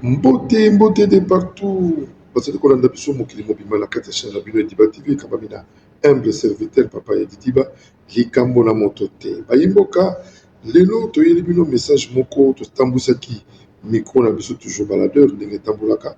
Mbote mbote de partout bazali kolanda biso mokili mobimba na kati ya chaîne na bino Ediba TV ekambami na humble serviteur papa Edi Diba likambo na moto te bayi mboka lelo toyeli bino message moko totambwisaki micro na biso toujours baladeur ndenge etambolaka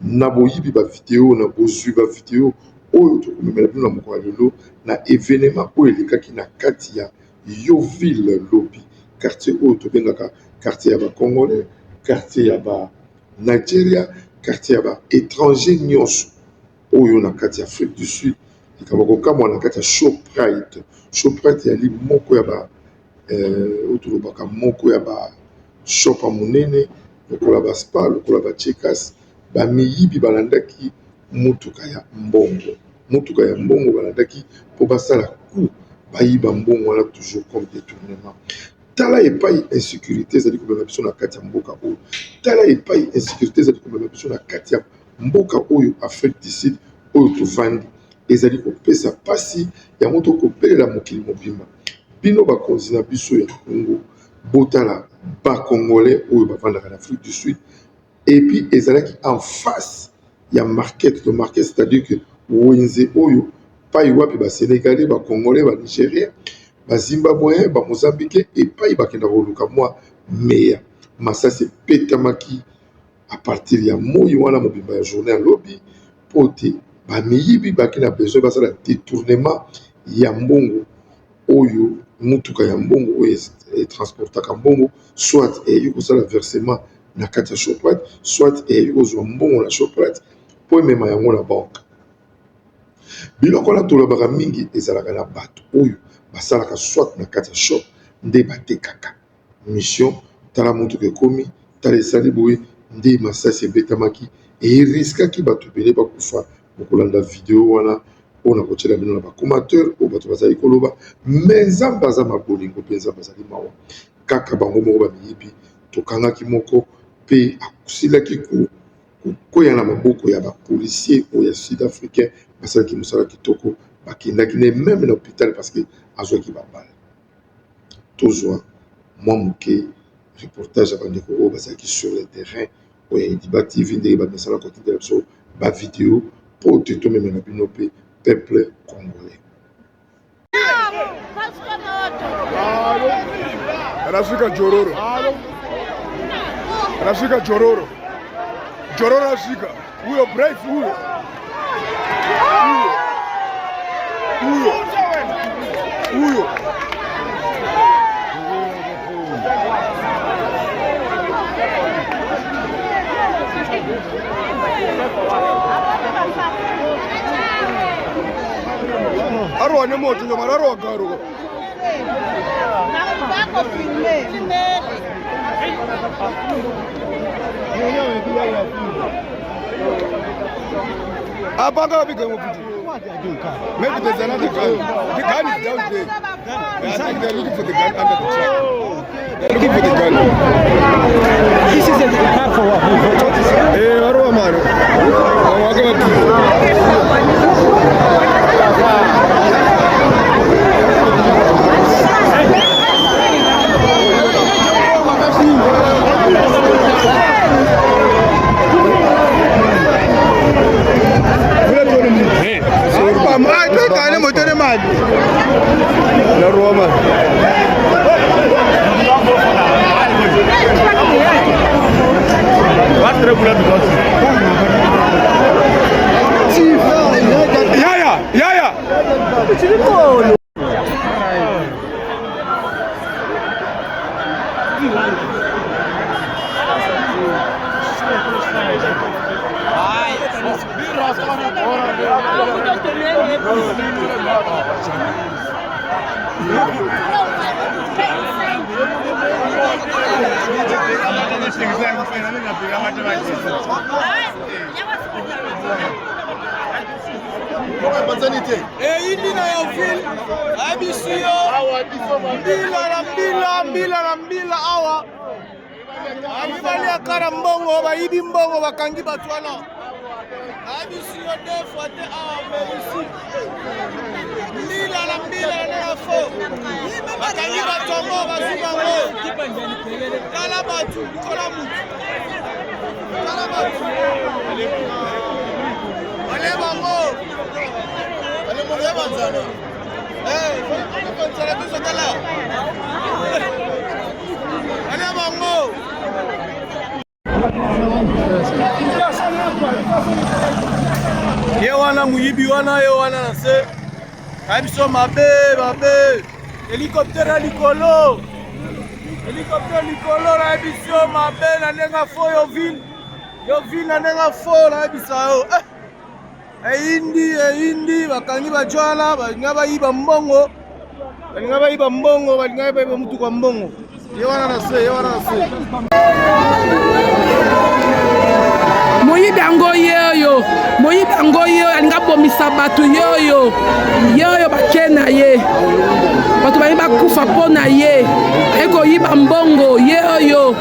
na boyibi ba video na bozwi ba video oyo tokomemela bino na mokolo ya lelo na evenement oyo elekaki na kati ya Yeoville lobi quartier oyo tobengaka quartier ya ba congolais, quartier ya ba Nigeria, quartier ya ba etrangers nyonso oyo na kati ya Afrique du Sud. Likambo ya kokamwa na kati ya Shoprite, Shoprite ezali moko ya ba oyo tolobaka moko ya ba shop ya monene lokola ba Spar, lokola ba Checkers, ba miyibi balandaki motuka ya mbongo, motuka ya mbongo balandaki mpo basala coup bayiba mbongo wana toujours comme detournement. Tala epai insecurite ezali komema biso na kati ya mboka oyo, tala epai insecurite ezali komema biso na kati ya mboka oyo Afrique du Sud oyo tovandi ezali kopesa pasi yango tokobelela mokili mobimba. Bino bakonzi na biso ya Congo botala ba congolais oyo bavandaka na Afrique du Sud et puis ezalaki en face ya market to market c'est à dire que wenze oyo pai wapi ba senegalais ba congolais ba nigerien ba zimbabweens ba mozambicain epai bakenda koluka mwa meya masasi epetamaki à partir ya moi wana mobimba ya journée ya lobi mpo te bamiyibi baki na besoin basala detournement ya mbongo oyo motuka ya mbongo oyo etransportaka mbongo soit eyaki kosala versement na kati ya Shoprite soit eyaki kozwa mbongo na Shoprite mpo emema yango na banque. Biloko wana tolobaka mingi ezalaka na bato oyo basalaka soit na kati ya shop nde batekaka. Mission tala motuka ekomi tala esali boye nde masasi ebetamaki eriskaki bato ebele bakufa. Bokolanda video wana oyo nakotiela bino na ba commentaire oyo bato bazali koloba me Nzambe aza mabolingo mpe Nzambe azali mawa. Kaka bango moko bamiyibi tokangaki moko mpe asilaki kokweya na maboko ya ba policier oyo ya sud africain basalaki mosala kitoko bakendaki ne meme na hôpital parce que azwaki babala. Tozwa mwa moke reportage ya bandeko oyo bazalaki sur le terrain oyo ya Ediba TV ndenge bamesana kotindela biso ba video mpo te tomemela bino mpe peuple congolais. Rasvika Jororo. Rasvika Jororo. Jororo rasvika. Uyo brave uyo. Uyo. Uyo. Uyo. Arowa nemoto nyamara arowa garo. Apa akaviga imwe pfuti. Maybe there's another gun. The gun is down there. I think they're looking for the gun under the truck. They're looking for the gun. This is a car for what? Eh, varowa mari. Vamwe vakavatiza. Narowa mari. Yaya, yaya. Eyindi na Yeoville ayebisi yo mbila na mbila mbila na mbila awa mibali ya kara mbongo bayibi mbongo bakangi bato wana ayebisi yo deux fois te awa melisi mbila na mbila na na fo bakangi bato yango bazwi bango tala bato likola mutu. bato bale bango bale banzala biso tala bale bango. Ye wana moyibi wana, ye wana na se aye biso mabe mabe. Hélicoptère ya likolo, hélicoptère likolo, nayebi biso mabe na ndenge fo yo ville, yo ville na ndenge fo nayebisa yo eh. Eyindi eyindi, bakangi bajwana, balinga bayiba mbongo, balinga bayiba mbongo, balinga bayiba mutuka mbongo. Ye wana na se, ye wana na se. Moyibi yango ye oyo, moyibi yango ye oyo alingi abomisa bato ye oyo, ye oyo bake na ye, bato balingi bakufa mpo na ye, aye koyiba mbongo ye oyo,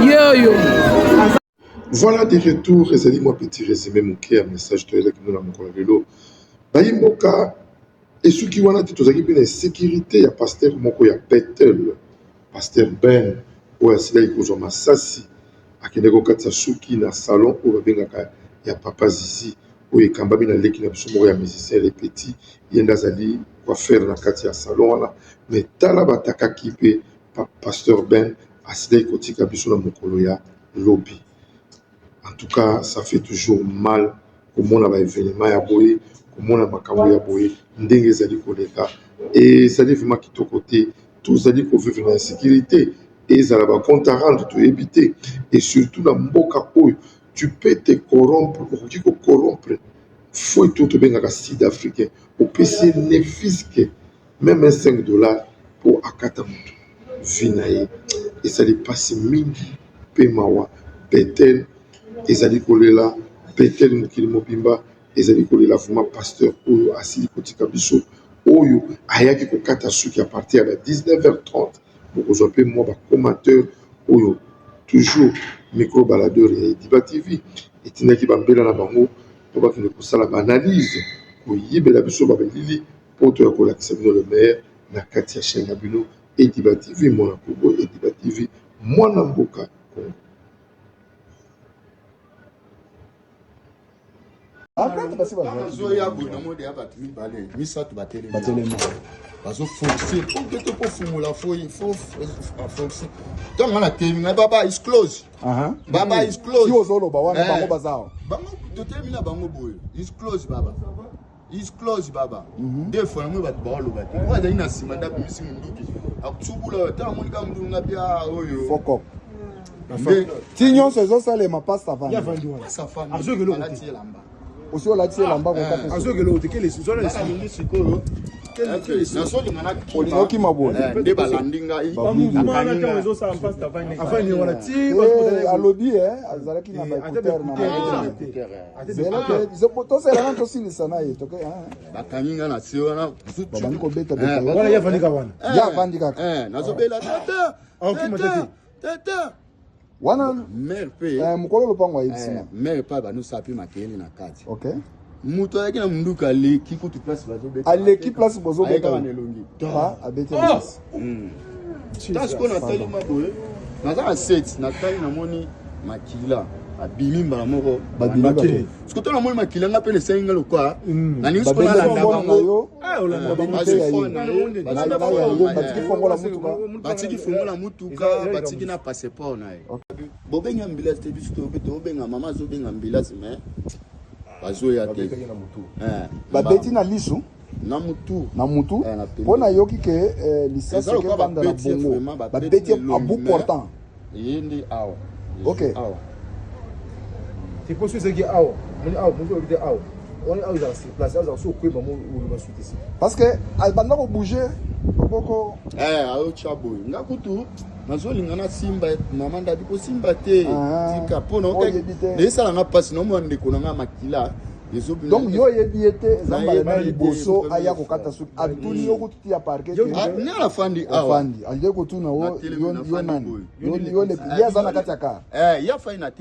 ye oyo. Voilà de retour, ezali mwa petit résumé moke ya message toyelaki bino na mokolo ya lelo. Bayi mboka, esuki wana te, tozalaki mpe na insécurité ya pasteur moko ya Bethel, pasteur Ben, oyo asilaki kozwa masasi, akendaki kokatisa suki na salon oyo babengaka ya Papa Zizi, oyo ekambami na leki na biso moko ya musicien Le Petit, ye nde azali coiffeur na kati ya salon wana. Mais tala batakaki mpe pasteur Ben, asilaki kotika biso na mokolo ya lobi. En tout cas, ça fait toujours mal komona ba événement ya boye, komona makambo ya boye ndenge ezali koleka, ezali vraiment kitoko te. Tozali kovivre na insécurité, ezala ba compte à rendre toyebi te, et surtout na mboka oyo tu peux te corrompre, okoki kocorrompre foi to tobengaka sud africain, opesi ye ne fût-ce même un 5 $ mpo akata motu vie na ye. Ezali mpasi mingi mpe mawa. Betel ezali kolela, Betel mokili mobimba ezali kolela vraiment pasteur oyo asili kotika biso, oyo ayaki kokata suki à partir ya ba 19h30. Bokozwa mpe mwa bacommentaire oyo toujours micro baladeur ya Ediba TV etindaki bambela na bango mpo bakende kosala baanalyse, koyibela biso babelili mpo toya kolakisa bino le meilleur na kati ya chaîne na bino Ediba TV, mwana Kongo. Ediba TV, mwana mboka Kongo. Azoya boye, namoni ya bato mibale misato batelemi, bazoforce po te po fungola, fo force. Ntango nga natelemi, ngai baba is close, baba is close. Ozoloba wana, bango baza awa. Bango totelemi na bango boye, is close, baba is close, baba. Deux fois namoni bato baoloba te. Oyo azali na nsima nde abimisi munduki, atsubula. Ntango amoni kaka munduki, nga bia oyo. Fokop ti nyonso ezosalema, pasta avandi. Alati elamba. Osi olakisi elamba kokata. Nalingi sikoyo, nazolinga na Olingi okima boye. Nde balandi ngai. Alobi azalaki na baécouteur na tosela na tosilisa na ye. Bakangi nga na se wana. Babandi kobeta ye, avandi kaka. Nazobela tata, tata, tata. Wana mare mpe mokolo lopango ayebisi na mare mpe abanosala mpe makelele na kati. Ok. Moto ayaki na munduka aleki kutu place bazobeta. Aleki place bozobeta. Ayekaka na elongi. Abeti masasi. Ta sikoyo natali ma boye, naza na set, natali namoni makila abimi mbala moko. Babimi bato. Sikoyo to namoni makila, nga mpe nesali nga lokwa nalingi sikoyo nalanda bango. Batiki fongola mutuka. Batiki fongola mutuka, batiki na passeport na ye. Bobengi ambulance te, biso tobenga, mama azobenga ambulance mais bazoya te. Babeti na lisu? Na mutu. Na mutu. Mpo nayoki ke lisasi ekevanda na bongo, babeti à bout portant. Ye nde awa. Ok. Awa. C'est pour ça que awa moni awa moto olobi te, awa wana, awa ezala sur place, awa ezala so okweba mo oloba su te. Parce que abanda kobouge loboko. Ayotya boye, nga kutu nazolinga nasimba mama ndabi, kosimba te, tika mpo naesalanga mpasi, naomona ndeko na nga makila. Donc yo oyebi ye te, eza mbala na liboso aya kokata suki, atuni yo kutu ti ya parquet? Ne afandi awa. Afandi, alie kotuna yo nani, yo ye aza na kati ya car. Ye afandi na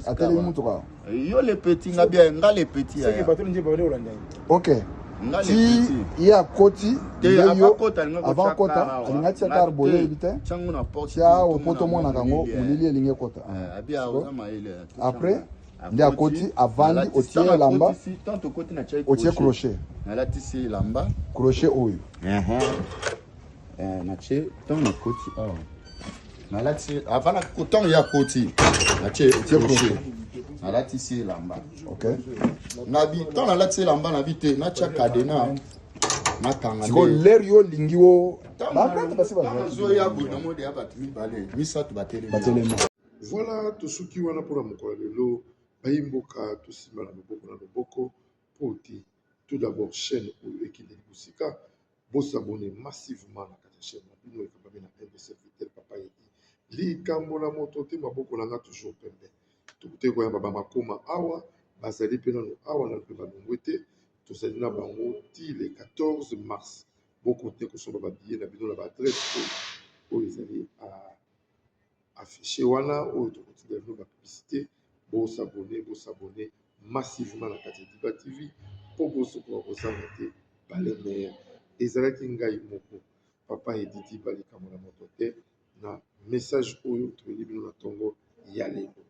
Atelemi mutuka. Yo le petit, nga bia nga le petit. Ok. Ti ye akoti nde yo avant akota alingi atia kar boye oyebi te tia awa po tomonaka yango molili elingi ekota après nde akoti avandi otie elamba otie crochet nalatisi elamba crochet oyo natie ntango nakoti awa nalatisi avant ntango ye akoti natie crochet nalatisi elamba ok nabi ntango nalatisi elamba nabi te natya kadena nakanga sikoyo lere yo olingi o baplante basi bazoya boye ya bato mibale misato batelemi batelemi. Voilà, tosuki wana mpona mokolo ya lelo. Bayimboka, tosimba na loboko na loboko mpo te tout d'abord chaîne oyo ekende mosika. Bosabone massivement na kati ya chaîne na bino ekambami na humble serviteur Papa Edi. Likambo na moto te, maboko na nga toujours pembe. Tokoki koyamba bamakoma awa, bazali mpe nano awa na mpe balongwe te. Tozali na bango ti le 14 mars. Bokontinue kosomba babillet na bino na baadresse oyo oyo ezali affiché wana, oyo tokotinda bino bapublicité. Bosabone, bosabone massivement na kati ya Diba TV mpo bosokoka kozanga te balemer. Ezalaki ngai moko Papa Edi Diba, likambo na moto te, na message oyo toyeli bino na ntongo ya lelo.